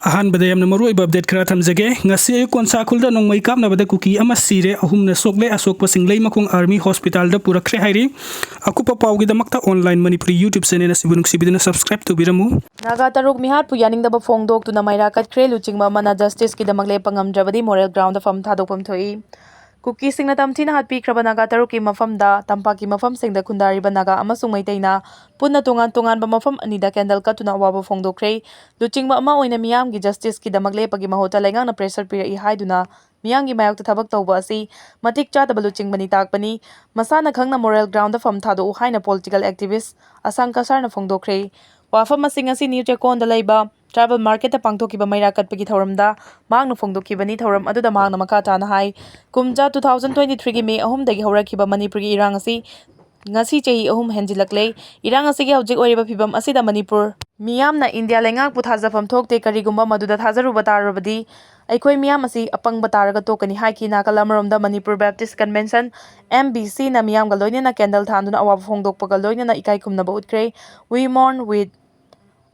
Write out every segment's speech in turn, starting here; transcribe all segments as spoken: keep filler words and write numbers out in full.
ꯑꯍꯥꯟꯕꯗ ꯌꯥꯝꯅ ꯃꯔꯨꯑꯣꯏꯕ ꯑꯞꯗꯦꯠ ꯈꯔ ꯊꯝꯖꯒꯦ꯫ ꯉꯁꯤ ꯑꯌꯨꯛ ꯀꯣꯟꯁꯥ ꯎꯈ꯭ꯔꯨꯜꯗ ꯅꯣꯡꯃꯩ ꯀꯥꯞꯅꯕꯗ ꯀꯨꯀꯤ ꯑꯃ ꯁꯤꯔꯦ, ꯑꯍꯨꯝꯅ ꯁꯣꯛꯂꯦ꯫ ꯑꯁꯣꯛꯄꯁꯤꯡ ꯂꯩꯃꯈꯣꯡ ꯑꯥꯔꯃꯤ ꯍꯣꯁꯄꯤꯇꯥꯜꯗ ꯄꯨꯔꯛꯈ꯭ꯔꯦ ꯍꯥꯏꯔꯤ꯫ ꯑꯀꯨꯞꯄ ꯄꯥꯎꯒꯤꯗꯃꯛꯇ ꯑꯣꯟꯂꯥꯏꯟ ꯃꯅꯤꯄꯨꯔꯤ YouTube ꯆꯦꯅꯦꯜ ꯑꯁꯤꯕꯨ ꯅꯨꯡꯁꯤꯕꯤꯗꯨꯅ ꯁꯕꯁꯀ꯭ꯔꯥꯏꯕ ꯇꯧꯕꯤꯔꯝꯃꯨ꯫ ꯅꯥꯒꯥ ꯇꯔꯨꯛ ꯃꯤꯍꯥꯠꯄꯨ ꯌꯥꯅꯤꯡꯗꯕ ꯐꯣꯡꯗꯣꯛꯇꯨꯅ ꯃꯩꯔꯥ ꯀꯠꯈ꯭ꯔꯦ꯫ ꯂꯨꯆꯤꯡꯕ ꯑꯃꯅ ꯖꯁꯇꯤꯁꯀꯤꯗꯃꯛ ꯂꯦꯞꯄ ꯉꯝꯗ꯭ꯔꯕꯗꯤ ꯃꯣꯔꯦꯜ ꯒ꯭ꯔꯥꯎꯟꯗ ꯐꯝ ꯊꯥꯗꯣꯛꯐꯝ ꯊꯣꯛꯏ꯫ ꯀꯨꯀꯤꯁꯤꯡꯅ ꯇꯝꯊꯤꯅ ꯍꯥꯠꯄꯤꯈ꯭ꯔꯕ ꯅꯥꯒꯥ ꯇꯔꯨꯛꯀꯤ ꯃꯐꯝꯗ ꯇꯝꯄꯥꯛꯀꯤ ꯃꯐꯝꯁꯤꯡꯗ ꯈꯨꯟꯗꯥꯔꯤꯕ ꯅꯥꯒꯥ ꯑꯃꯁꯨꯡ ꯃꯩꯇꯩꯅ ꯄꯨꯟꯅ ꯇꯣꯉꯥꯟ ꯇꯣꯉꯥꯟꯕ ꯃꯐꯝ ꯑꯅꯤꯗ ꯀꯦꯟꯗꯜ ꯀꯠꯇꯨꯅ ꯑꯋꯥꯕ ꯐꯣꯡꯗꯣꯛꯈ꯭ꯔꯦ꯫ ꯂꯨꯆꯤꯡꯕ ꯑꯃ ꯑꯣꯏꯅ ꯃꯤꯌꯥꯝꯒꯤ ꯖꯁꯇꯤꯁꯀꯤꯗꯃꯛ ꯂꯦꯞꯄꯒꯤ ꯃꯍꯨꯠꯇ ꯂꯩꯉꯥꯛꯅ ꯄ꯭ꯔꯦꯁꯔ ꯄꯤꯔꯛꯏ ꯍꯥꯏꯗꯨꯅ ꯃꯤꯌꯥꯝꯒꯤ ꯃꯥꯌꯣꯛꯇ ꯊꯕꯛ ꯇꯧꯕ ꯑꯁꯤ ꯃꯇꯤꯛ ꯆꯥꯗꯕ ꯂꯨꯆꯤꯡꯕꯅꯤ ꯇꯥꯛꯄꯅꯤ꯫ ꯃꯁꯥꯅ ꯈꯪꯅ ꯃꯣꯔꯦꯜ ꯒ꯭ꯔꯥꯎꯟꯗ ꯐꯝ ꯊꯥꯗꯣꯛꯎ ꯍꯥꯏꯅ ꯄꯣꯂꯤꯇꯤꯀꯦꯜ ꯑꯦꯛꯇꯤꯚꯤꯁ ꯑꯁꯥꯡ ꯀꯁꯥꯔꯅ ꯐꯣꯡꯗꯣꯛꯈ꯭ꯔꯦ꯫ ꯋꯥꯐꯝ ꯑꯁꯤ ꯉꯁꯤ ꯅ꯭ꯌꯨ ꯆꯦꯀꯣꯟꯗ ꯂꯩꯕ ꯇ꯭ꯔꯥꯏꯕꯦꯜ ꯃꯥꯔꯀꯦꯠꯇ ꯄꯥꯡꯊꯣꯛꯈꯤꯕ ꯃꯩꯔꯥ ꯀꯠꯄꯒꯤ ꯊꯧꯔꯝꯗ ꯃꯍꯥꯛꯅ ꯐꯣꯡꯗꯣꯛꯈꯤꯕꯅꯤ꯫ ꯊꯧꯔꯝ ꯑꯗꯨꯗ ꯃꯍꯥꯛꯅ ꯃꯈꯥ ꯇꯥꯅ ꯍꯥꯏ, ꯀꯨꯝꯖꯥ two thousand twenty threeꯒꯤ ꯃꯦ ꯑꯍꯨꯝꯗꯒꯤ ꯍꯧꯔꯛꯈꯤꯕ ꯃꯅꯤꯄꯨꯔꯒꯤ ꯏꯔꯥꯡ ꯑꯁꯤ ꯉꯁꯤ ꯆꯍꯤ ꯑꯍꯨꯝ ꯍꯦꯟꯖꯤꯜꯂꯛꯂꯦ꯫ ꯏꯔꯥꯡ ꯑꯁꯤꯒꯤ ꯍꯧꯖꯤꯛ ꯑꯣꯏꯔꯤꯕ ꯐꯤꯕꯝ ꯑꯁꯤꯗ ꯃꯅꯤꯄꯨꯔ ꯃꯤꯌꯥꯝꯅ ꯏꯟꯗꯤꯌꯥ ꯂꯩꯉꯥꯛꯄꯨ ꯊꯥꯖꯐꯝ ꯊꯣꯛꯇꯦ꯫ ꯀꯔꯤꯒꯨꯝꯕ ꯃꯗꯨꯗ ꯊꯥꯖꯔꯨꯕ ꯇꯥꯔꯕꯗꯤ ꯑꯩꯈꯣꯏ ꯃꯤꯌꯥꯝ ꯑꯁꯤ ꯑꯄꯪꯕ ꯇꯥꯔꯒ ꯇꯣꯛꯀꯅꯤ ꯍꯥꯏꯈꯤ꯫ ꯅꯥꯀꯜ ꯑꯃꯔꯣꯝꯗ ꯃꯅꯤꯄꯨꯔ ꯕꯦꯞꯇꯤꯁ ꯀꯟꯚꯦꯟꯁꯟ, MBCꯅ ꯃꯤꯌꯥꯝꯒ ꯂꯣꯏꯅꯅ ꯀꯦꯟꯗꯜ ꯊꯥꯟꯗꯨꯅ ꯑꯋꯥꯕ ꯐꯣꯡꯗꯣꯛꯄꯒ ꯂꯣꯏꯅꯅ ꯏꯀꯥꯏ ꯈꯨꯝꯅꯕ ꯎꯠꯈ꯭ꯔꯦ꯫ We mourn with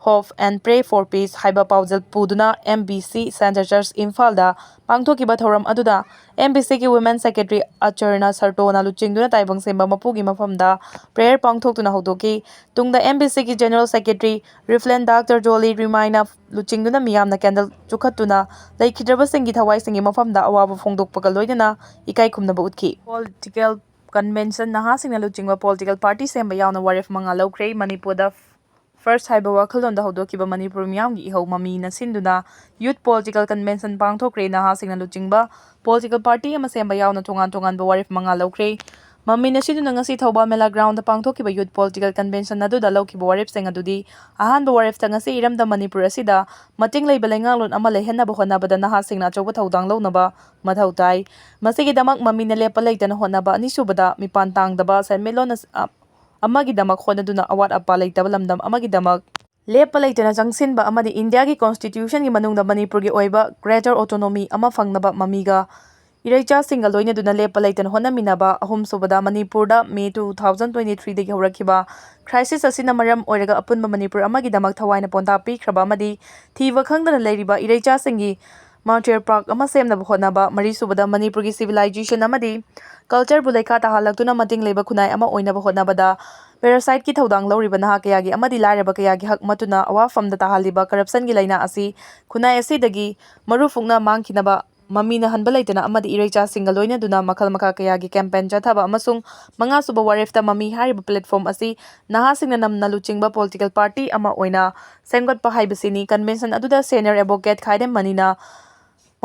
hope and pray for peace ꯍꯥꯏꯕ ꯄꯥꯎꯖꯦꯜ ꯄꯨꯗꯨꯅ MBC Centre Church ꯏꯝꯐꯥꯜꯗ ꯄꯥꯡꯊꯣꯛꯈꯤꯕ ꯊꯧꯔꯝ ꯑꯗꯨꯗ MBCꯒꯤ Women Secretary ꯑꯆꯔꯅ ꯁꯔꯇꯣꯅ ꯂꯨꯆꯤꯡꯗꯨꯅ ꯇꯥꯏꯕꯪ ꯁꯦꯝꯕ ꯃꯄꯨꯒꯤ ꯃꯐꯝꯗ ꯄ꯭ꯔꯦꯌꯔ ꯄꯥꯡꯊꯣꯛꯇꯨꯅ ꯍꯧꯗꯣꯛꯈꯤ꯫ ꯇꯨꯡꯗ MBCꯒꯤ General Secretary ꯔꯤꯐ꯭ꯂꯦꯟ ꯗꯥꯛꯇꯔ ꯖꯣꯂꯤ ꯔꯤꯃꯥꯏꯅ ꯂꯨꯆꯤꯡꯗꯨꯅ ꯃꯤꯌꯥꯝꯅ ꯀꯦꯟꯗꯜ ꯆꯨꯈꯠꯇꯨꯅ ꯂꯩꯈꯤꯗ꯭ꯔꯕꯁꯤꯡꯒꯤ ꯊꯋꯥꯏꯁꯤꯡꯒꯤ ꯃꯐꯝꯗ ꯑꯋꯥꯕ ꯐꯣꯡꯗꯣꯛꯄꯒ ꯂꯣꯏꯅꯅ ꯏꯀꯥꯏ ꯈꯨꯝꯅꯕ ꯎꯠꯈꯤ꯫ ꯄꯣꯂꯤꯇꯤꯀꯦꯜ ꯀꯟꯚꯦꯟꯁꯟ ꯅꯍꯥꯁꯤꯡꯅ ꯂꯨꯆꯤꯡꯕ ꯄꯣꯂꯤꯇꯤꯀꯦꯜ ꯄꯥꯔꯇꯤ ꯁꯦꯝꯕ ꯌꯥꯎꯅ ꯋꯥꯔꯦꯞ ꯃꯉꯥ ꯂꯧꯈ꯭ꯔꯦ꯫ ꯃꯅꯤꯄꯨꯔꯗ ꯐꯔꯁ ꯍꯥꯏꯕ ꯋꯥꯈꯜꯂꯣꯟꯗ ꯍꯧꯗꯣꯛꯈꯤꯕ ꯃꯅꯤꯄꯨꯔ ꯃꯤꯌꯥꯝꯒꯤ ꯏꯍꯧ ꯃꯃꯤꯅ ꯁꯤꯟꯗꯨꯅ ꯌꯨꯠ ꯄꯣꯂꯤꯇꯤꯀꯦꯜ ꯀꯟꯚꯦꯟꯁꯟ ꯄꯥꯡꯊꯣꯛꯈ꯭ꯔꯦ꯫ ꯅꯍꯥꯁꯤꯡꯅ ꯂꯨꯆꯤꯡꯕ ꯄꯣꯂꯤꯇꯤꯀꯦꯜ ꯄꯥꯔꯇꯤ ꯑꯃ ꯁꯦꯝꯕ ꯌꯥꯎꯅ ꯇꯣꯉꯥꯟ ꯇꯣꯉꯥꯟꯕ ꯋꯥꯔꯦꯞ ꯃꯉꯥ ꯂꯧꯈ꯭ꯔꯦ꯫ ꯃꯃꯤꯅ ꯁꯤꯟꯗꯨꯅ ꯉꯁꯤ ꯊꯧꯕꯥꯜ ꯃꯦꯂꯥ ꯒ꯭ꯔꯥꯎꯟꯗ ꯄꯥꯡꯊꯣꯛꯈꯤꯕ ꯌꯨꯠ ꯄꯣꯂꯤꯇꯤꯀꯦꯜ ꯀꯟꯚꯦꯟꯁꯟ ꯑꯗꯨꯗ ꯂꯧꯈꯤꯕ ꯋꯥꯔꯦꯞꯁꯤꯡ ꯑꯗꯨꯗꯤ, ꯑꯍꯥꯟꯕ ꯋꯥꯔꯦꯞꯇ ꯉꯁꯤ ꯏꯔꯝꯗꯝ ꯃꯅꯤꯄꯨꯔ ꯑꯁꯤꯗ ꯃꯇꯤꯡ ꯂꯩꯕ ꯂꯩꯉꯥꯛꯂꯣꯟ ꯑꯃ ꯂꯩꯍꯟꯅꯕ ꯍꯣꯠꯅꯕꯗ ꯅꯍꯥꯁꯤꯡꯅ ꯑꯆꯧꯕ ꯊꯧꯗꯥꯡ ꯂꯧꯅꯕ ꯃꯊꯧ ꯇꯥꯏ꯫ ꯃꯁꯤꯒꯤꯗꯃꯛ ꯃꯃꯤꯅ ꯂꯦꯞꯄ ꯂꯩꯇꯅ ꯍꯣꯠꯅꯕ꯫ ꯑꯅꯤꯁꯨꯕꯗ, ꯃꯤꯄꯥꯟ ꯇꯥꯡꯗꯕ ꯁꯦꯟꯃꯤꯠꯂꯣꯟ ꯑꯁ-, ꯑ-, ꯑꯃꯒꯤꯗꯃꯛ ꯍꯣꯠꯅꯗꯨꯅ ꯑꯋꯥꯠ ꯑꯄꯥ ꯂꯩꯇꯕ ꯂꯝꯗꯝ ꯑꯃꯒꯤꯗꯃꯛ ꯂꯦꯞꯄ ꯂꯩꯇꯅ ꯆꯪꯁꯤꯟꯕ ꯑꯃꯗꯤ ꯏꯟꯗꯤꯌꯥꯒꯤ ꯀꯣꯟꯁꯇꯤꯇ꯭ꯌꯨꯁꯟꯒꯤ ꯃꯅꯨꯡꯗ ꯃꯅꯤꯄꯨꯔꯒꯤ ꯑꯣꯏꯕ ꯒ꯭ꯔꯦꯇꯔ ꯑꯣꯇꯣꯅꯣꯃꯤ ꯑꯃ ꯐꯪꯅꯕ ꯃꯃꯤꯒ ꯏꯔꯩꯆꯥꯁꯤꯡꯒ ꯂꯣꯏꯅꯗꯨꯅ ꯂꯦꯞꯄ ꯂꯩꯇꯅ ꯍꯣꯠꯅꯃꯤꯟꯅꯕ꯫ ꯑꯍꯨꯝꯁꯨꯕꯗ, ꯃꯅꯤꯄꯨꯔꯗ ꯃꯦ two thousand twenty-threeꯗꯒꯤ ꯍꯧꯔꯛꯈꯤꯕ crisis ꯑꯁꯤꯅ ꯃꯔꯝ ꯑꯣꯏꯔꯒ ꯑꯄꯨꯟꯕ ꯃꯅꯤꯄꯨꯔ ꯑꯃꯒꯤꯗꯃꯛ ꯊꯋꯥꯏꯅ ꯄꯣꯟꯗꯥ ꯄꯤꯈ꯭ꯔꯕ ꯑꯃꯗꯤ ꯊꯤꯕ ꯈꯪꯗꯅ ꯂꯩꯔꯤꯕ ꯏꯔꯩꯆꯥꯁꯤꯡꯒꯤ martyr park ꯑꯃ ꯁꯦꯝꯅꯕ ꯍꯣꯠꯅꯕ꯫ ꯃꯔꯤꯁꯨꯕꯗ, ꯃꯅꯤꯄꯨꯔꯒꯤ civilization ꯑꯃꯗꯤ cultureꯕꯨ ꯂꯩꯈꯥ ꯇꯥꯍꯜꯂꯛꯇꯨꯅ ꯃꯇꯤꯡ ꯂꯩꯕ ꯈꯨꯟꯅꯥꯏ ꯑꯃ ꯑꯣꯏꯅꯕ ꯍꯣꯠꯅꯕꯗ parasiteꯀꯤ ꯊꯧꯗꯥꯡ ꯂꯧꯔꯤꯕ ꯅꯍꯥ ꯀꯌꯥꯒꯤ ꯑꯃꯗꯤ ꯂꯥꯏꯔꯕ ꯀꯌꯥꯒꯤ ꯍꯛ ꯃꯠꯇꯨꯅ ꯑꯋꯥꯐꯝꯗ ꯇꯥꯍꯜꯂꯤꯕ corruptionꯒꯤ ꯂꯥꯏꯅꯥ ꯑꯁꯤ ꯈꯨꯟꯅꯥꯏ ꯑꯁꯤꯗꯒꯤ ꯃꯔꯨ ꯐꯨꯛꯅ ꯃꯥꯡꯈꯤꯅꯕ ꯃꯃꯤꯅ ꯍꯟꯕ ꯂꯩꯇꯅ ꯑꯃꯗꯤ ꯏꯔꯩꯆꯥꯁꯤꯡꯒ ꯂꯣꯏꯅꯗꯨꯅ ꯃꯈꯜ ꯃꯈꯥ ꯀꯌꯥꯒꯤ campaign ꯆꯠꯊꯕ ꯑꯃꯁꯨꯡ ꯃꯉꯥꯁꯨꯕ ꯋꯥꯔꯦꯞꯇ ꯃꯃꯤ ꯍꯥꯏꯔꯤꯕ platform ꯑꯁꯤ ꯅꯍꯥꯁꯤꯡꯅ ꯅꯝꯅ ꯂꯨꯆꯤꯡꯕ political party ꯑꯃ ꯑꯣꯏꯅ ꯁꯦꯝꯒꯠꯄ ꯍꯥꯏꯕꯁꯤꯅꯤ꯫ Convention ꯑꯗꯨꯗ senior advocate ꯈꯥꯏꯗꯦꯝ ꯃꯅꯤꯅ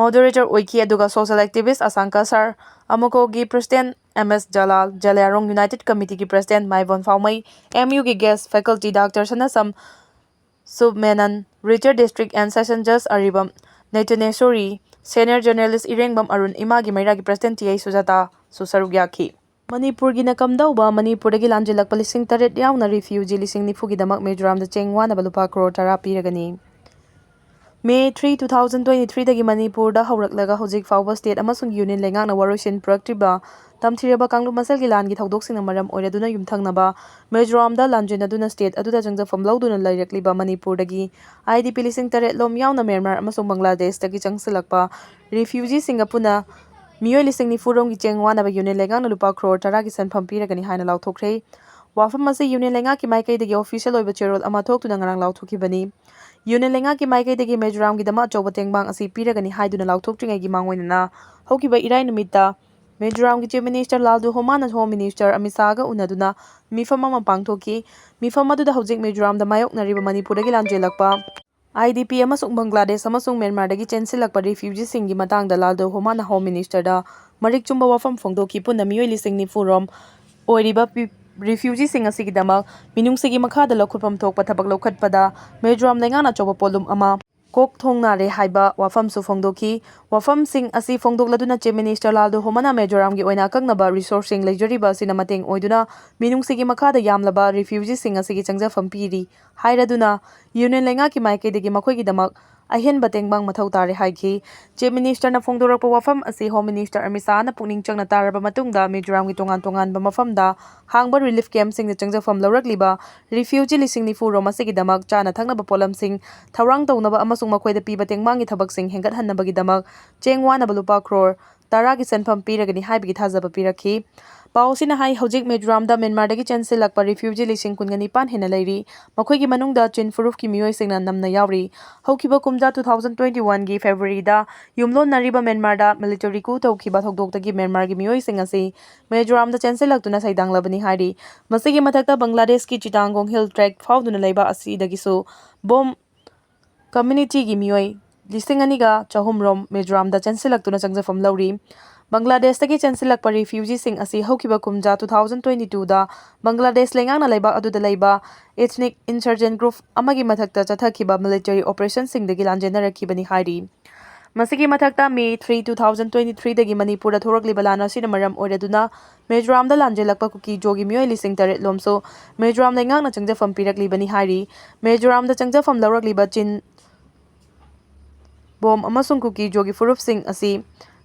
moderator ꯑꯣꯏꯈꯤ, ꯑꯗꯨꯒ social activist ꯑꯁꯥꯡꯀ ꯁꯥꯔ, ꯑꯃꯨꯀꯣꯒꯤ president ꯑꯦꯝ ꯑꯦꯁ ꯖꯂꯥꯜ, ꯖꯂꯤꯌꯥꯔꯣꯡ United Committeeꯒꯤ president ꯃꯥꯏꯕꯣꯟ ꯐꯥꯎꯃꯩ, ꯑꯦꯝ ꯌꯨꯒꯤ guest faculty doctor Sanasam Subamenon, retired district and session judge Aribam Netneshori, senior journalist Irengbam Arun, ꯏꯃꯥꯒꯤ ꯃꯩꯔꯥꯒꯤ president ꯇꯤ ꯑꯩ ꯁꯨꯖꯥꯇꯥꯁꯨ ꯁꯔꯨꯛ ꯌꯥꯈꯤ꯫ ꯃꯅꯤꯄꯨꯔꯒꯤꯅ ꯀꯝꯗꯧꯕ? ꯃꯅꯤꯄꯨꯔꯗꯒꯤ ꯂꯥꯟꯖꯦꯜꯂꯛꯄ ꯂꯤꯁꯤꯡ ꯇꯔꯦꯠ ꯌꯥꯎꯅ refugee ꯂꯤꯁꯤꯡ ꯅꯤꯐꯨꯒꯤꯗꯃꯛ ꯃꯤꯖꯣꯔꯥꯝꯗ ꯆꯦꯡ ꯋꯥꯅꯕ ꯂꯨꯄꯥ ꯀ꯭ꯔꯣꯔ ꯇꯔꯥ ꯄꯤꯔꯒꯅꯤ꯫ ꯃꯦ three, two thousand twenty-threeꯗꯒꯤ ꯃꯅꯤꯄꯨꯔꯗ ꯍꯧꯔꯛꯂꯒ ꯍꯧꯖꯤꯛ ꯐꯥꯎꯕ state ꯑꯃꯁꯨꯡ union ꯂꯩꯉꯥꯛꯅ ꯋꯥꯔꯣꯏꯁꯤꯟ ꯄꯨꯔꯛꯇ꯭ꯔꯤꯕ ꯇꯝꯊꯤꯔꯕ ꯀꯥꯡꯂꯨꯞ ꯃꯁꯦꯜꯒꯤ ꯂꯥꯟꯒꯤ ꯊꯧꯗꯣꯛꯁꯤꯡꯅ ꯃꯔꯝ ꯑꯣꯏꯔꯗꯨꯅ ꯌꯨꯝꯊꯪꯅꯕ ꯃꯤꯖꯣꯔꯥꯝꯗ ꯂꯥꯟꯖꯦꯟꯅꯗꯨꯅ state ꯑꯗꯨꯗ ꯆꯪꯖꯐꯝ ꯂꯧꯗꯨꯅ ꯂꯩꯔꯛꯂꯤꯕ ꯃꯅꯤꯄꯨꯔꯗꯒꯤ I D P ꯂꯤꯁꯤꯡ ꯇꯔꯦꯠ ꯂꯣꯝ ꯌꯥꯎꯅ ꯃ꯭ꯌꯥꯟꯃꯥꯔ ꯑꯃꯁꯨꯡ ꯕꯪꯒ꯭ꯂꯥꯗꯦꯁꯇꯒꯤ ꯆꯪꯁꯤꯜꯂꯛꯄ refugeeꯁꯤꯡꯒ ꯄꯨꯟꯅ ꯃꯤꯑꯣꯏ ꯂꯤꯁꯤꯡ ꯅꯤꯐꯨ ꯔꯣꯝꯒꯤ ꯆꯦꯡ ꯋꯥꯅꯕ union ꯂꯩꯉꯥꯛꯅ ꯂꯨꯄꯥ ꯀ꯭ꯔꯣꯔ ꯇꯔꯥꯒꯤ ꯁꯦꯟꯐꯝ ꯄꯤꯔꯒꯅꯤ ꯍꯥꯏꯅ ꯂꯥꯎꯊꯣꯛꯈ꯭ꯔꯦ꯫ ꯋꯥꯐꯝ ꯑꯁꯤ union ꯂꯩꯉꯥꯛꯀꯤ ꯃꯥꯏꯀꯩꯗꯒꯤ official ꯑꯣꯏꯕ ꯆꯦꯔꯣꯜ ꯑꯃ ꯊꯣꯛꯇꯨꯅ ꯉꯔꯥꯡ ꯂꯥꯎꯊꯣꯛꯈꯤꯕꯅꯤ꯫ Union ꯂꯩꯉꯥꯛꯀꯤ ꯃꯥꯏꯀꯩꯗꯒꯤ ꯃꯤꯖꯣꯔꯥꯝꯒꯤꯗꯃꯛ ꯑꯆꯧꯕ ꯇꯦꯡꯕꯥꯡ ꯑꯁꯤ ꯄꯤꯔꯒꯅꯤ ꯍꯥꯏꯗꯨꯅ ꯂꯥꯎꯊꯣꯛꯇ꯭ꯔꯤꯉꯩꯒꯤ ꯃꯥꯡꯑꯣꯏꯅꯅ ꯍꯧꯈꯤꯕ ꯏꯔꯥꯏ ꯅꯨꯃꯤꯠꯇ ꯃꯤꯖꯣꯔꯥꯝꯒꯤ Chief Minister ꯂꯥꯜꯗꯨ ꯍꯣꯃꯥꯅ Home Minister Amit ꯁꯥꯍꯒ ꯎꯅꯗꯨꯅ ꯃꯤꯐꯝ ꯑꯃ ꯄꯥꯡꯊꯣꯛꯈꯤ꯫ ꯃꯤꯐꯝ ꯑꯗꯨꯗ ꯍꯧꯖꯤꯛ ꯃꯤꯖꯣꯔꯥꯝꯗ ꯃꯥꯌꯣꯛꯅꯔꯤꯕ ꯃꯅꯤꯄꯨꯔꯗꯒꯤ ꯂꯥꯟꯖꯦꯜꯂꯛꯄ I D P ꯑꯃꯁꯨꯡ ꯕꯪꯒ꯭ꯂꯥꯗꯦꯁ ꯑꯃꯁꯨꯡ ꯃ꯭ꯌꯥꯟꯃꯥꯔꯗꯒꯤ ꯆꯦꯟꯁꯤꯜꯂꯛꯄ refugeeꯁꯤꯡꯒꯤ ꯃꯇꯥꯡꯗ ꯂꯥꯜꯗꯨ ꯍꯣꯃꯥꯅ Home Ministerꯗ ꯃꯔꯤꯛ ꯆꯨꯝꯕ ꯋꯥꯐꯝ ꯐꯣꯡꯗꯣꯛꯈꯤ꯫ ꯄꯨꯟꯅ ꯃꯤꯑꯣꯏ ꯂꯤꯁꯤꯡ ꯅꯤꯐꯨ ꯔꯣꯝ ꯑꯣꯏꯔꯤꯕ ꯄꯤ-, refugeeꯁꯤꯡ ꯑꯁꯤꯒꯤꯗꯃꯛ ꯃꯤꯅꯨꯡꯁꯤꯒꯤ ꯃꯈꯥꯗ ꯂꯧꯈꯠꯐꯝ ꯊꯣꯛꯄ ꯊꯕꯛ ꯂꯧꯈꯠꯄꯗ ꯃꯤꯖꯣꯔꯥꯝ ꯂꯩꯉꯥꯛꯅ ꯑꯆꯧꯕ ꯄꯣꯠꯂꯨꯝ ꯑꯃ ꯀꯣꯛ ꯊꯣꯡꯅꯔꯦ ꯍꯥꯏꯕ ꯋꯥꯐꯝꯁꯨ ꯐꯣꯡꯗꯣꯛꯈꯤ꯫ ꯋꯥꯐꯝꯁꯤꯡ ꯑꯁꯤ ꯐꯣꯡꯗꯣꯛꯂꯗꯨꯅ Chief Minister ꯂꯥꯜꯗꯨ ꯍꯣꯃꯥꯅ ꯃꯤꯖꯣꯔꯥꯝꯒꯤ ꯑꯣꯏꯅ ꯑꯀꯛꯅꯕ resourceꯁꯤꯡ ꯂꯩꯖꯔꯤꯕ ꯑꯁꯤꯅ ꯃꯇꯦꯡ ꯑꯣꯏꯗꯨꯅ ꯃꯤꯅꯨꯡꯁꯤꯒꯤ ꯃꯈꯥꯗ ꯌꯥꯝꯂꯕ refugeeꯁꯤꯡ ꯑꯁꯤꯒꯤ ꯆꯪꯖꯐꯝ ꯄꯤꯔꯤ ꯍꯥꯏꯔꯗꯨꯅ union ꯂꯩꯉꯥꯛꯀꯤ ꯃꯥꯏꯀꯩꯗꯒꯤ ꯃꯈꯣꯏꯒꯤꯗꯃꯛ ꯑꯍꯦꯟꯕ ꯇꯦꯡꯕꯥꯡ ꯃꯊꯧ ꯇꯥꯔꯦ ꯍꯥꯏꯈꯤ꯫ Chief Ministerꯅ ꯐꯣꯡꯗꯣꯔꯛꯄ ꯋꯥꯐꯝ ꯑꯁꯤ Home Minister ꯑꯃꯤꯠ ꯁꯥꯍꯅ ꯄꯨꯛꯅꯤꯡ ꯆꯪꯅ ꯇꯥꯔꯕ ꯃꯇꯨꯡꯗ ꯃꯤꯖꯣꯔꯥꯝꯒꯤ ꯇꯣꯉꯥꯟ ꯇꯣꯉꯥꯟꯕ ꯃꯐꯝꯗ ꯍꯥꯡꯕ relief campꯁꯤꯡꯗ ꯆꯪꯖꯐꯝ ꯂꯧꯔꯛꯂꯤꯕ refugee ꯂꯤꯁꯤꯡ ꯅꯤꯐꯨ ꯔꯣꯝ ꯑꯁꯤꯒꯤꯗꯃꯛ ꯆꯥꯅ ꯊꯛꯅꯕ ꯄꯣꯠꯂꯝꯁꯤꯡ ꯊꯧꯔꯥꯡ ꯇꯧꯅꯕ ꯑꯃꯁꯨꯡ ꯃꯈꯣꯏꯗ ꯄꯤꯕ ꯇꯦꯡꯕꯥꯡꯒꯤ ꯊꯕꯛꯁꯤꯡ ꯍꯦꯟꯒꯠꯍꯟꯅꯕꯒꯤꯗꯃꯛ ꯆꯦꯡ ꯋꯥꯅꯕ ꯂꯨꯄꯥ ꯀ꯭ꯔꯣꯔ ꯇꯔꯥꯒꯤ ꯁꯦꯟꯐꯝ ꯄꯤꯔꯒꯅꯤ ꯍꯥꯏꯕꯒꯤ ꯊꯥꯖꯕ ꯄꯤꯔꯛꯈꯤ꯫ ꯄꯥꯎ ꯑꯁꯤꯅ ꯍꯥꯏ, ꯍꯧꯖꯤꯛ ꯃꯤꯖꯣꯔꯥꯝꯗ ꯃ꯭ꯌꯥꯟꯃꯥꯔꯗꯒꯤ ꯆꯦꯟꯁꯤꯜꯂꯛꯄ refugee ꯂꯤꯁꯤꯡ ꯀꯨꯟꯒ ꯅꯤꯄꯥꯟ ꯍꯦꯟꯅ ꯂꯩꯔꯤ꯫ ꯃꯈꯣꯏꯒꯤ ꯃꯅꯨꯡꯗ ꯆꯤꯟ ꯐꯨꯔꯨꯞꯀꯤ ꯃꯤꯑꯣꯏꯁꯤꯡꯅ ꯅꯝꯅ ꯌꯥꯎꯔꯤ꯫ ꯍꯧꯈꯤꯕ ꯀꯨꯝꯖꯥ two thousand twenty oneꯒꯤ Februaryꯗ ꯌꯨꯝꯂꯣꯟꯅꯔꯤꯕ ꯃ꯭ꯌꯥꯟꯃꯥꯔꯗ military coup ꯇꯧꯈꯤꯕ ꯊꯧꯗꯣꯛꯇꯒꯤ ꯃ꯭ꯌꯥꯟꯃꯥꯔꯒꯤ ꯃꯤꯑꯣꯏꯁꯤꯡ ꯑꯁꯤ ꯃꯤꯖꯣꯔꯥꯝꯗ ꯆꯦꯟꯁꯤꯜꯂꯛꯇꯨꯅ ꯁꯩꯗꯥꯡꯂꯕꯅꯤ ꯍꯥꯏꯔꯤ꯫ ꯃꯁꯤꯒꯤ ꯃꯊꯛꯇ ꯕꯪꯒ꯭ꯂꯥꯗꯦꯁꯀꯤ ꯆꯤꯇꯥꯡꯒꯣꯡ Hill Tract ꯐꯥꯎꯗꯨꯅ ꯂꯩꯕ ꯑꯁꯤꯗꯒꯤꯁꯨ ꯕꯣꯝ communityꯒꯤ ꯃꯤꯑꯣꯏ ꯂꯤꯁꯤꯡ ꯑꯅꯤꯒ ꯆꯍꯨꯝ ꯔꯣꯝ ꯃꯤꯖꯣꯔꯥꯝꯗ ꯆꯦꯟꯁꯤꯜꯂꯛꯇꯨꯅ ꯆꯪꯖꯐꯝ ꯂꯧꯔꯤ꯫ ꯕꯪꯒ꯭ꯂꯥꯗꯦꯁꯇꯒꯤ ꯆꯦꯟꯁꯤꯜꯂꯛꯄ refugeeꯁꯤꯡ ꯑꯁꯤ ꯍꯧꯈꯤꯕ ꯀꯨꯝꯖꯥ two thousand twenty twoꯗ ꯕꯪꯒ꯭ꯂꯥꯗꯦꯁ ꯂꯩꯉꯥꯛꯅ ꯂꯩꯕꯥꯛ ꯑꯗꯨꯗ ꯂꯩꯕ ethnic insurgent group ꯑꯃꯒꯤ ꯃꯊꯛꯇ ꯆꯠꯊꯈꯤꯕ military operationꯁꯤꯡꯗꯒꯤ ꯂꯥꯟꯖꯦꯟꯅꯔꯛꯈꯤꯕꯅꯤ ꯍꯥꯏꯔꯤ꯫ ꯃꯁꯤꯒꯤ ꯃꯊꯛꯇ May three, two thousand twenty threeꯗꯒꯤ ꯃꯅꯤꯄꯨꯔꯗ ꯊꯣꯔꯛꯂꯤꯕ ꯂꯥꯟ ꯑꯁꯤꯅ ꯃꯔꯝ ꯑꯣꯏꯔꯗꯨꯅ ꯃꯤꯖꯣꯔꯥꯝꯗ ꯂꯥꯟꯖꯦꯜꯂꯛꯄ ꯀꯨꯀꯤ ꯖꯣꯒꯤ ꯃꯤꯑꯣꯏ ꯂꯤꯁꯤꯡ ꯇꯔꯦꯠ ꯂꯣꯝꯁꯨ ꯃꯤꯖꯣꯔꯥꯝ ꯂꯩꯉꯥꯛꯅ ꯆꯪꯖꯐꯝ ꯄꯤꯔꯛꯂꯤꯕꯅꯤ ꯍꯥꯏꯔꯤ꯫ ꯃꯤꯖꯣꯔꯥꯝꯗ ꯆꯪꯖꯐꯝ ꯂꯧꯔꯛꯂꯤꯕ ꯆꯤꯟ ꯕꯣꯝ ꯑꯃꯁꯨꯡ ꯀꯨꯀꯤ ꯖꯣꯒꯤ ꯐꯨꯔꯨꯞꯁꯤꯡ ꯑꯁꯤ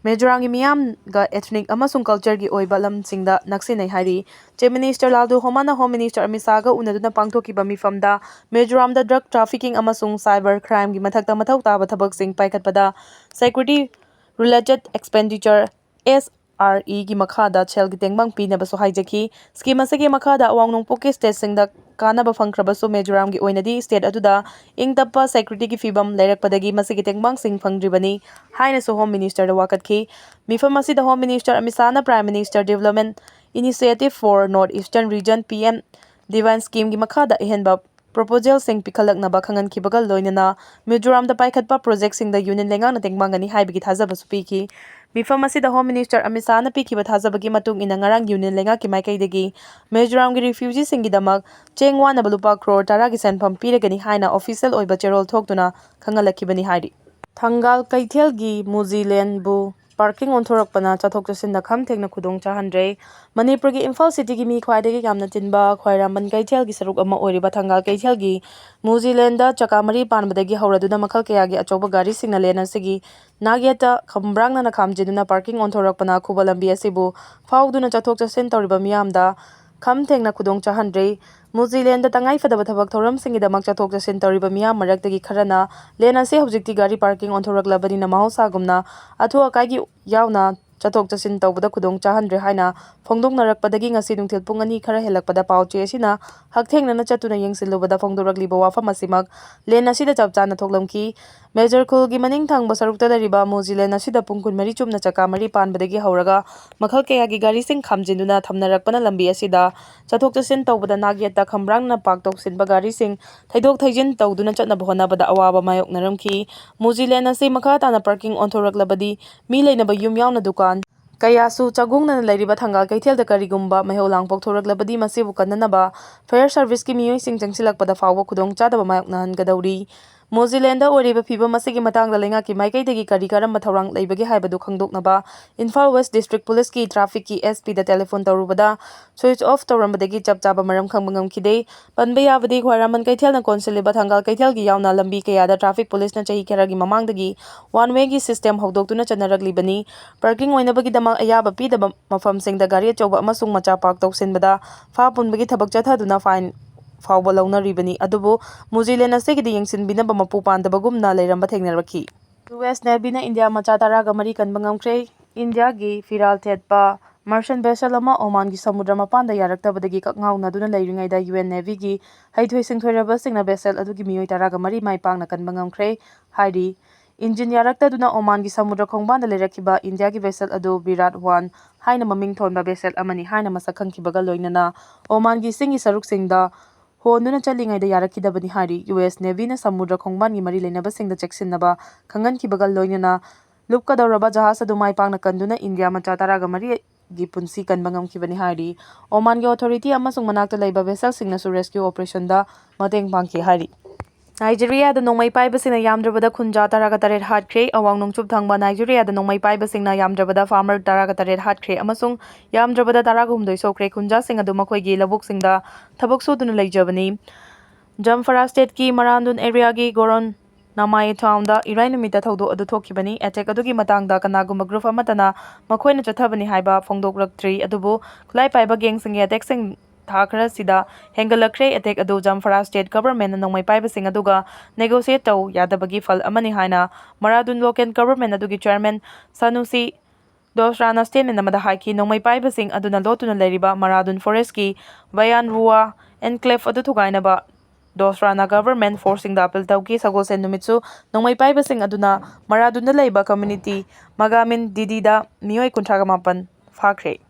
ꯃꯤꯖꯣꯔꯥꯝꯒꯤ ꯃꯤꯌꯥꯝꯒ ethnic ꯑꯃꯁꯨꯡ cultureꯒꯤ ꯑꯣꯏꯕ ꯂꯝꯁꯤꯡꯗ ꯅꯛꯁꯤꯟꯅꯩ ꯍꯥꯏꯔꯤ꯫ Chief Minister ꯂꯥꯜꯗꯨ ꯍꯣꯃꯥꯅ Home Minister Amit ꯁꯥꯍꯒ ꯎꯅꯗꯨꯅ ꯄꯥꯡꯊꯣꯛꯈꯤꯕ ꯃꯤꯐꯝꯗ ꯃꯤꯖꯣꯔꯥꯝꯗ drug trafficking ꯑꯃꯁꯨꯡ cyber crimeꯒꯤ ꯃꯊꯛꯇ ꯃꯊꯧ ꯇꯥꯕ ꯊꯕꯛꯁꯤꯡ ꯄꯥꯏꯈꯠꯄꯗ security related expenditure, S R Eꯒꯤ ꯃꯈꯥꯗ ꯁꯦꯜꯒꯤ ꯇꯦꯡꯕꯥꯡ ꯄꯤꯅꯕꯁꯨ ꯍꯥꯏꯖꯈꯤ꯫ Scheme ꯑꯁꯤꯒꯤ ꯃꯈꯥꯗ ꯑꯋꯥꯡ ꯅꯣꯡꯄꯣꯛꯀꯤ stateꯁꯤꯡꯗ ꯀꯥꯟꯅꯕ ꯐꯪꯈ꯭ꯔꯕꯁꯨ ꯃꯤꯖꯣꯔꯥꯝꯒꯤ ꯑꯣꯏꯅꯗꯤ state ꯑꯗꯨꯗ ꯏꯪ ꯇꯞꯄ securityꯒꯤ ꯐꯤꯕꯝ ꯂꯩꯔꯛꯄꯗꯒꯤ ꯃꯁꯤꯒꯤ ꯇꯦꯡꯕꯥꯡꯁꯤꯡ ꯐꯪꯗ꯭ꯔꯤꯕꯅꯤ ꯍꯥꯏꯅꯁꯨ Home Ministerꯗ ꯋꯥꯀꯠꯈꯤ꯫ ꯃꯤꯐꯝ ꯑꯁꯤꯗ Home Minister Amit ꯁꯥꯍꯅ Prime Minister Development Initiative for North Eastern Region, P M DIWAN schemeꯒꯤ ꯃꯈꯥꯗ ꯑꯍꯦꯟꯕ proposalꯁꯤꯡ ꯄꯤꯈꯠꯂꯛꯅꯕ ꯈꯪꯍꯟꯈꯤꯕꯒ ꯂꯣꯏꯅꯅ ꯃꯤꯖꯣꯔꯥꯝꯗ ꯄꯥꯏꯈꯠꯄ projectꯁꯤꯡꯗ union ꯂꯩꯉꯥꯛꯅ ꯇꯦꯡꯕꯥꯡꯒꯅꯤ ꯍꯥꯏꯕꯒꯤ ꯊꯥꯖꯕꯁꯨ ꯄꯤꯈꯤ꯫ ꯃꯤꯐꯝ ꯑꯁꯤꯗ Home Minister ꯑꯃꯤꯠ ꯁꯥꯍꯅ ꯄꯤꯈꯤꯕ ꯊꯥꯖꯕꯒꯤ ꯃꯇꯨꯡ ꯏꯟꯅ ꯉꯔꯥꯡ union ꯂꯩꯉꯥꯛꯀꯤ ꯃꯥꯏꯀꯩꯗꯒꯤ ꯃꯤꯖꯣꯔꯥꯝꯒꯤ refugeeꯁꯤꯡꯒꯤꯗꯃꯛ ꯆꯦꯡ ꯋꯥꯅꯕ ꯂꯨꯄꯥ ꯀ꯭ꯔꯣꯔ ꯇꯔꯥꯒꯤ ꯁꯦꯟꯐꯝ ꯄꯤꯔꯒꯅꯤ ꯍꯥꯏꯅ official ꯑꯣꯏꯕ ꯆꯦꯔꯣꯜ ꯊꯣꯛꯇꯨꯅ ꯈꯪꯍꯜꯂꯛꯈꯤꯕꯅꯤ ꯍꯥꯏꯔꯤ꯫ ꯊꯪꯒꯥꯜ ꯀꯩꯊꯦꯜꯒꯤ ꯃꯨꯖꯤꯂꯦꯟꯕꯨ ꯄꯥꯔꯀꯤꯡ ꯑꯣꯟꯊꯣꯔꯛꯄꯅ ꯆꯠꯊꯣꯛ ꯆꯠꯁꯤꯟꯗ ꯈꯝ ꯊꯦꯡꯅ ꯈꯨꯗꯣꯡ ꯆꯥꯍꯟꯗ꯭ꯔꯦ꯫ ꯃꯅꯤꯄꯨꯔꯒꯤ ꯏꯝꯐꯥꯜ ꯁꯤꯇꯤꯒꯤ ꯃꯤ ꯈ꯭ꯋꯥꯏꯗꯒꯤ ꯌꯥꯝꯅ ꯇꯤꯟꯕ ꯈ꯭ꯋꯥꯏꯔꯝꯕꯟ ꯀꯩꯊꯦꯜꯒꯤ ꯁꯔꯨꯛ ꯑꯃ ꯑꯣꯏꯔꯤꯕ ꯊꯪꯒꯥꯜ ꯀꯩꯊꯦꯜꯒꯤ ꯃꯨꯖꯤꯂꯦꯟꯗ ꯆꯀꯥ ꯃꯔꯤ ꯄꯥꯟꯕꯗꯒꯤ ꯍꯧꯔꯗꯨꯅ ꯃꯈꯜ ꯀꯌꯥꯒꯤ ꯑꯆꯧꯕ ꯒꯥꯔꯤꯁꯤꯡꯅ ꯂꯦꯟ ꯑꯁꯤꯒꯤ ꯅꯥꯛꯌꯦꯠꯇ ꯈꯝꯕ꯭ꯔꯥꯡꯅꯅ ꯈꯥꯝꯖꯤꯟꯗꯨꯅ ꯄꯥꯔꯀꯤꯡ ꯑꯣꯟꯊꯣꯔꯛꯄꯅ ꯈꯨꯕ ꯂꯝꯕꯤ ꯑꯁꯤꯕꯨ ꯐꯥꯎꯗꯨꯅ ꯆꯠꯊꯣꯛ ꯆꯠꯁꯤꯟ ꯇꯧꯔꯤꯕ ꯃꯤꯌꯥꯝꯗ ꯈꯝ ꯊꯦꯡꯅ ꯈꯨꯗꯣꯡ ꯆꯥꯍꯟꯗ꯭ꯔꯦ꯫ ꯃꯨꯖꯤꯂꯦꯟꯗ ꯇꯉꯥꯏꯐꯗꯕ ꯊꯕꯛ ꯊꯧꯔꯝꯁꯤꯡꯒꯤꯗꯃꯛ ꯆꯠꯊꯣꯛ ꯆꯠꯁꯤꯟ ꯇꯧꯔꯤꯕ ꯃꯤꯌꯥꯝ ꯃꯔꯛꯇꯒꯤ ꯈꯔꯅ ꯂꯦꯟ ꯑꯁꯤ ꯍꯧꯖꯤꯛꯇꯤ ꯒꯥꯔꯤ ꯄꯥꯔꯀꯤꯡ ꯑꯣꯟꯊꯣꯔꯛꯂꯕꯅꯤꯅ ꯃꯍꯧꯁꯥꯒꯨꯝꯅ ꯑꯊꯨ ꯑꯀꯥꯏꯒꯤ ꯌꯥꯎꯅ ꯆꯠꯊꯣꯛ ꯆꯠꯁꯤꯟ ꯇꯧꯕꯗ ꯈꯨꯗꯣꯡ ꯆꯥꯍꯟꯗ꯭ꯔꯦ ꯍꯥꯏꯅ ꯐꯣꯡꯗꯣꯛꯅꯔꯛꯄꯗꯒꯤ ꯉꯁꯤ ꯅꯨꯡꯊꯤꯜ ꯄꯨꯡ ꯑꯅꯤ ꯈꯔ ꯍꯦꯜꯂꯛꯄꯗ ꯄꯥꯎ ꯆꯦ ꯑꯁꯤꯅ ꯍꯛꯊꯦꯡꯅꯅ ꯆꯠꯇꯨꯅ ꯌꯦꯡꯁꯤꯜꯂꯨꯕꯗ ꯐꯣꯡꯗꯣꯔꯛꯂꯤꯕ ꯋꯥꯐꯝ ꯑꯁꯤꯃꯛ ꯂꯦꯟ ꯑꯁꯤꯗ ꯆꯞ ꯆꯥꯅ ꯊꯣꯛꯂꯝꯈꯤ꯫ ꯃꯦꯖꯔ ꯈꯨꯜꯒꯤ ꯃꯅꯤꯡ ꯊꯪꯕ ꯁꯔꯨꯛꯇ ꯂꯩꯔꯤꯕ ꯃꯨꯖꯤꯂꯦꯟ ꯑꯁꯤꯗ ꯄꯨꯡ ꯀꯨꯟꯃꯔꯤ ꯆꯨꯞꯅ ꯆꯀꯥ ꯃꯔꯤ ꯄꯥꯟꯕꯗꯒꯤ ꯍꯧꯔꯒ ꯃꯈꯜ ꯀꯌꯥꯒꯤ ꯒꯥꯔꯤꯁꯤꯡ ꯈꯥꯝꯖꯤꯟꯗꯨꯅ ꯊꯝꯅꯔꯛꯄꯅ ꯂꯝꯕꯤ ꯑꯁꯤꯗ ꯆꯠꯊꯣꯛ ꯆꯠꯁꯤꯟ ꯇꯧꯕꯗ ꯅꯥꯛꯌꯦꯠꯇ ꯈꯝꯕ꯭ꯔꯥꯡꯅ ꯄꯥꯛ ꯇꯧꯁꯤꯟꯕ ꯒꯥꯔꯤꯁꯤꯡ ꯊꯩꯗꯣꯛ ꯊꯩꯖꯤꯟ ꯇꯧꯗꯨꯅ ꯆꯠꯅꯕ ꯍꯣꯠꯅꯕꯗ ꯑꯋꯥꯕ ꯃꯥꯌꯣꯛꯅꯔꯝꯈꯤ꯫ ꯃꯨꯖꯤꯂꯦꯟ ꯑꯁꯤ ꯃꯈꯥ ꯇꯥꯅ ꯄꯥꯔꯀꯤꯡ ꯑꯣꯟꯊꯣꯔꯛꯂꯕꯗꯤ ꯃꯤ ꯂꯩꯅꯕ ꯌꯨꯝ ꯌꯥꯎꯅ ꯗꯨꯀꯥꯟ ꯀꯌꯥꯁꯨ ꯆꯒꯣꯡꯅꯅ ꯂꯩꯔꯤꯕ ꯊꯪꯒꯥꯜ ꯀꯩꯊꯦꯜꯗ ꯀꯔꯤꯒꯨꯝꯕ ꯃꯩꯍꯧ ꯂꯥꯡ ꯄꯣꯛꯊꯣꯔꯛꯂꯕꯗꯤ ꯃꯁꯤꯕꯨ ꯀꯟꯅꯅꯕ ꯐꯥꯌꯔ ꯁꯥꯔꯚꯤꯁꯀꯤ ꯃꯤꯑꯣꯏꯁꯤꯡ ꯆꯪꯁꯤꯜꯂꯛꯄꯗ ꯐꯥꯎꯕ ꯈꯨꯗꯣꯡꯆꯥꯗꯕ ꯃꯥꯌꯣꯛꯅꯍꯟꯒꯗꯧꯔꯤ꯫ ꯃꯨꯖꯤꯂꯦꯟꯗ ꯑꯣꯏꯔꯤꯕ ꯐꯤꯕꯝ ꯑꯁꯤꯒꯤ ꯃꯇꯥꯡꯗ ꯂꯩꯉꯥꯛꯀꯤ ꯃꯥꯏꯀꯩꯗꯒꯤ ꯀꯔꯤ ꯀꯔꯝꯕ ꯊꯧꯔꯥꯡ ꯂꯩꯕꯒꯦ ꯍꯥꯏꯕꯗꯨ ꯈꯪꯗꯣꯛꯅꯕ ꯏꯝꯐꯥꯜ ꯋꯦꯁ ꯗꯤꯁꯇ꯭ꯔꯤꯛ ꯄꯨꯂꯤꯁꯀꯤ ꯇ꯭ꯔꯥꯐꯤꯛꯀꯤ ꯑꯦꯁ ꯄꯤꯗ ꯇꯦꯂꯤꯐꯣꯟ ꯇꯧꯔꯨꯕꯗ ꯁ꯭ꯋꯤꯆ ꯑꯣꯐ ꯇꯧꯔꯝꯕꯗꯒꯤ ꯆꯞ ꯆꯥꯕ ꯃꯔꯝ ꯈꯪꯕ ꯉꯝꯈꯤꯗꯦ꯫ ꯄꯟꯕ ꯌꯥꯕꯗꯤ ꯈ꯭ꯋꯥꯏꯔꯝꯕꯟ ꯀꯩꯊꯦꯜꯅ ꯀꯣꯟꯁꯤꯜꯂꯤꯕ ꯊꯪꯒꯥꯜ ꯀꯩꯊꯦꯜꯒꯤ ꯌꯥꯎꯅ ꯂꯝꯕꯤ ꯀꯌꯥꯗ ꯇ꯭ꯔꯥꯐꯤꯛ ꯄꯨꯂꯤꯁꯅ ꯆꯍꯤ ꯈꯔꯒꯤ ꯃꯃꯥꯡꯗꯒꯤ ꯋꯥꯟ ꯋꯦꯒꯤ ꯁꯤꯁꯇꯦꯝ ꯍꯧꯗꯣꯛꯇꯨꯅ ꯆꯠꯅꯔꯛꯂꯤꯕꯅꯤ꯫ ꯄꯥꯔꯀꯤꯡ ꯑꯣꯏꯅꯕꯒꯤꯗꯃꯛ ꯑꯌꯥꯕ ꯄꯤꯗꯕ ꯃꯐꯝꯁꯤꯡꯗ ꯒꯥꯔꯤ ꯑꯆꯧꯕ ꯑꯃꯁꯨꯡ ꯃꯆꯥ ꯄꯥꯔꯛ ꯇꯧꯁꯤꯟꯕꯗ ꯐꯥ ꯄꯨꯟꯕꯒꯤ ꯊꯕꯛ ꯆꯠꯊꯗꯨꯅ ꯐꯥꯏꯟ ꯐꯥꯎꯕ ꯂꯧꯅꯔꯤꯕꯅꯤ꯫ ꯑꯗꯨꯕꯨ ꯃꯨꯖꯤꯂꯦꯟ ꯑꯁꯤꯒꯤꯗꯤ ꯌꯦꯡꯁꯤꯟꯕꯤꯅꯕ ꯃꯄꯨ ꯄꯥꯟꯗꯕꯒꯨꯝꯅ ꯂꯩꯔꯝꯕ ꯊꯦꯡꯅꯔꯛꯈꯤ꯫ ꯌꯨ ꯑꯦꯁ ꯅꯦꯚꯤꯅ ꯏꯟꯗꯤꯌꯥ ꯃꯆꯥ ꯇꯔꯥꯒ ꯃꯔꯤ ꯀꯟꯕ ꯉꯝꯈ꯭ꯔꯦ꯫ ꯏꯟꯗꯤꯌꯥꯒꯤ ꯐꯤꯔꯥꯜ ꯊꯦꯠꯄ ꯃꯔꯆꯦꯟꯠ ꯚꯦꯁꯦꯜ ꯑꯃ ꯑꯣꯃꯥꯟꯒꯤ ꯁꯃꯨꯗ꯭ꯔ ꯃꯄꯥꯟꯗ ꯌꯥꯔꯛꯇꯕꯗꯒꯤ ꯀꯛꯉꯥꯎꯅꯗꯨꯅ ꯂꯩꯔꯤꯉꯩꯗ ꯌꯨ ꯑꯦꯟ ꯅꯦꯚꯤꯒꯤ ꯍꯩꯊꯣꯏ ꯁꯤꯡꯊꯣꯏꯔꯕꯁꯤꯡꯅ ꯚꯦꯁꯦꯜ ꯑꯗꯨꯒꯤ ꯃꯤꯑꯣꯏ ꯇꯔꯥꯒ ꯃꯔꯤ ꯃꯥꯏ ꯄꯥꯛꯅ ꯀꯟꯕ ꯉꯝꯈ꯭ꯔꯦ ꯍꯥꯏꯔꯤ꯫ ꯏꯟꯖꯤꯟ ꯌꯥꯔꯛꯇꯗꯨꯅ ꯑꯣꯃꯥꯟꯒꯤ ꯁꯃꯨꯗ꯭ꯔ ꯈꯣꯡꯕꯥꯟꯗ ꯂꯩꯔꯛꯈꯤꯕ ꯏꯟꯗꯤꯌꯥꯒꯤ ꯚꯦꯁꯦꯜ ꯑꯗꯨ ꯚꯤꯔꯥꯠ ꯋꯥꯟ ꯍꯥꯏꯅ ꯃꯃꯤꯡ ꯊꯣꯟꯕ ꯚꯦꯁꯦꯜ ꯑꯃꯅꯤ ꯍꯥꯏꯅ ꯃꯁꯛ ꯈꯪꯈꯤꯕꯒ ꯂꯣꯏꯅꯅ ꯑꯣꯃꯥꯟꯒꯤ ꯏꯁꯤꯡꯒꯤ ꯁꯔꯨꯛꯁꯤꯡꯗ ꯍꯣꯟꯗꯨꯅ ꯆꯠꯂꯤꯉꯩꯗ ꯌꯥꯔꯛꯈꯤꯗꯕꯅꯤ ꯍꯥꯏꯔꯤ꯫ ꯌꯨ ꯑꯦꯁ ꯅꯦꯚꯤꯅ ꯁꯃꯨꯗ꯭ꯔ ꯈꯣꯡꯕꯥꯟꯒꯤ ꯃꯔꯤ ꯂꯩꯅꯕꯁꯤꯡꯗ ꯆꯦꯛꯁꯤꯟꯅꯕ ꯈꯪꯍꯟꯈꯤꯕꯒ ꯂꯣꯏꯅꯅ ꯂꯨꯞꯀꯗꯧꯔꯕ ꯖꯍꯥꯖ ꯑꯗꯨ ꯃꯥꯏ ꯄꯥꯛꯅ ꯀꯟꯗꯨꯅ ꯏꯟꯗꯤꯌꯥ ꯃꯆꯥ ꯇꯔꯥꯒ ꯃꯔꯤꯒꯤ ꯄꯨꯟꯁꯤ ꯀꯟꯕ ꯉꯝꯈꯤꯕꯅꯤ ꯍꯥꯏꯔꯤ꯫ ꯑꯣꯃꯥꯟꯒꯤ ꯑꯣꯊꯣꯔꯤꯇꯤ ꯑꯃꯁꯨꯡ ꯃꯅꯥꯛꯇ ꯂꯩꯕ ꯚꯦꯁꯦꯜꯁꯤꯡꯅꯁꯨ ꯔꯦꯁꯀ꯭ꯌꯨ ꯑꯣꯄꯔꯦꯁꯟꯗ ꯃꯇꯦꯡ ꯄꯥꯡꯈꯤ ꯍꯥꯏꯔꯤ꯫ ꯅꯥꯏꯖꯦꯔꯤꯌꯥꯗ ꯅꯣꯡꯃꯩ ꯄꯥꯏꯕꯁꯤꯡꯅ ꯌꯥꯝꯗ꯭ꯔꯕꯗ ꯈꯨꯟꯖꯥ ꯇꯔꯥꯒ ꯇꯔꯦꯠ ꯍꯥꯠꯈ꯭ꯔꯦ꯫ ꯑꯋꯥꯡ ꯅꯣꯡꯆꯨꯞ ꯊꯪꯕ ꯅꯥꯏꯖꯦꯔꯤꯌꯥꯗ ꯅꯣꯡꯃꯩ ꯄꯥꯏꯕꯁꯤꯡꯅ ꯌꯥꯝꯗ꯭ꯔꯕꯗ ꯐꯥꯔꯃꯔ ꯇꯔꯥꯒ ꯇꯔꯦꯠ ꯍꯥꯠꯈ꯭ꯔꯦ ꯑꯃꯁꯨꯡ ꯌꯥꯝꯗ꯭ꯔꯕꯗ ꯇꯔꯥꯒ ꯍꯨꯝꯗꯣꯏ ꯁꯣꯛꯈ꯭ꯔꯦ꯫ ꯈꯨꯟꯖꯥꯁꯤꯡ ꯑꯗꯨ ꯃꯈꯣꯏꯒꯤ ꯂꯧꯕꯨꯛꯁꯤꯡꯗ ꯊꯕꯛ ꯁꯨꯗꯨꯅ ꯂꯩꯖꯕꯅꯤ꯫ ꯖꯝꯐꯔꯥ ꯁ꯭ꯇꯦꯠꯀꯤ ꯃꯔꯥꯟꯗꯨꯟ ꯑꯦꯔꯤꯌꯥꯒꯤ ꯒꯣꯔꯣꯟ ꯅꯥꯃꯥꯏ ꯇꯥꯎꯟꯗ ꯏꯔꯥꯏ ꯅꯨꯃꯤꯠꯇ ꯊꯧꯗꯣꯛ ꯑꯗꯨ ꯊꯣꯛꯈꯤꯕꯅꯤ꯫ ꯑꯦꯇꯦꯛ ꯑꯗꯨꯒꯤ ꯃꯇꯥꯡꯗ ꯀꯅꯥꯒꯨꯝꯕ ꯒ꯭ꯔꯨꯞ ꯑꯃꯠꯇꯅ ꯃꯈꯣꯏꯅ ꯆꯠꯊꯕꯅꯤ ꯍꯥꯏꯕ ꯐꯣꯡꯗꯣꯛꯂꯛꯇ꯭ꯔꯤ, ꯑꯗꯨꯕꯨ ꯈꯨꯠꯂꯥꯏ ꯄꯥꯏꯕ ꯒꯦꯡꯁꯤꯡꯒꯤ ꯑꯦꯇꯦꯛꯁꯤꯡ ꯊꯥ ꯈꯔꯁꯤꯗ ꯍꯦꯟꯒꯠꯂꯛꯈ꯭ꯔꯦ꯫ ꯑꯦꯇꯦꯛ ꯑꯗꯨ ꯖꯝꯐꯔꯥ ꯁ꯭ꯇꯦꯠ ꯒꯚꯔꯟꯃꯦꯟꯠꯅ ꯅꯣꯡꯃꯩ ꯄꯥꯏꯕꯁꯤꯡ ꯑꯗꯨꯒ ꯅꯦꯒꯣꯁꯤꯌꯦꯠ ꯇꯧ ꯌꯥꯗꯕꯒꯤ ꯐꯜ ꯑꯃꯅꯤ ꯍꯥꯏꯅ ꯃꯔꯥꯗꯨꯟ ꯂꯣꯀꯦꯜ ꯒꯚꯔꯟꯃꯦꯟꯠ ꯑꯗꯨꯒꯤ ꯆꯤꯌꯔꯃꯦꯟ ꯁꯥꯅꯨꯁꯤ ꯗꯣꯁꯔꯥꯅ ꯁ꯭ꯇꯦꯠꯃꯦꯟꯠ ꯑꯃꯗ ꯍꯥꯏꯈꯤ꯫ ꯅꯣꯡꯃꯩ ꯄꯥꯏꯕꯁꯤꯡ ꯑꯗꯨꯅ ꯂꯣꯠꯇꯨꯅ ꯂꯩꯔꯤꯕ ꯃꯔꯥꯗꯨꯟ ꯐꯣꯔꯦꯁ꯭ꯠꯀꯤ ꯕꯌꯥꯟ ꯔꯨꯋꯥ ꯑꯦꯟꯀ꯭ꯂꯦꯚ ꯑꯗꯨ ꯊꯨꯒꯥꯏꯅꯕ ꯗꯣꯁꯔꯥꯅ ꯒꯚꯔꯟꯃꯦꯟꯠ ꯐꯣꯔꯁꯁꯤꯡꯗ ꯑꯄꯤꯜ ꯇꯧꯈꯤ꯫ ꯁꯒꯣꯜꯁꯦꯟ ꯅꯨꯃꯤꯠꯁꯨ ꯅꯣꯡꯃꯩ ꯄꯥꯏꯕꯁꯤꯡ ꯑꯗꯨꯅ ꯃꯔꯥꯗꯨꯟꯗ ꯂꯩꯕ ꯀꯝꯃ꯭ꯌꯨꯅꯤꯇꯤ ꯃꯒꯥꯃꯤꯟ ꯗꯤꯗꯤꯗ ꯃꯤꯑꯣꯏ ꯀꯨꯟꯊ꯭ꯔꯥꯒ ꯃꯥꯄꯟ ꯐꯥꯈ꯭ꯔꯦ꯫